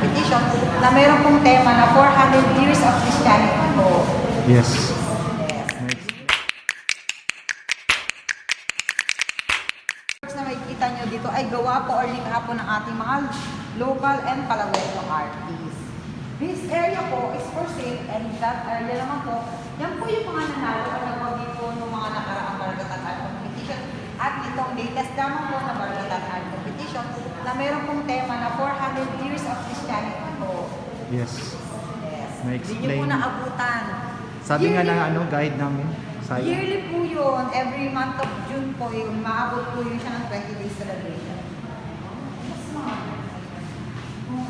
competition na mayroon pong tema na 400 years of Christianity po. Yes. Na makikita nyo dito ay gawa po or likha po ng ating mga local and Palawengo artists. This area po is for sale and that area naman po, yan po yung mga nanalo o nagwagi po ng mga nakaraang Barangay Art Competition at itong latest naman po na Barangay Art Competition na mayroon pong tema na 400 years of Christianity po. Yes. Yes. Hindi nyo Na-explain. po naabutan. Sabi nga ng guide namin. Sayang. Yearly po yun. Every month of June po yun. Maabot po yun siya ng 20 days celebration. Mas mga. Kung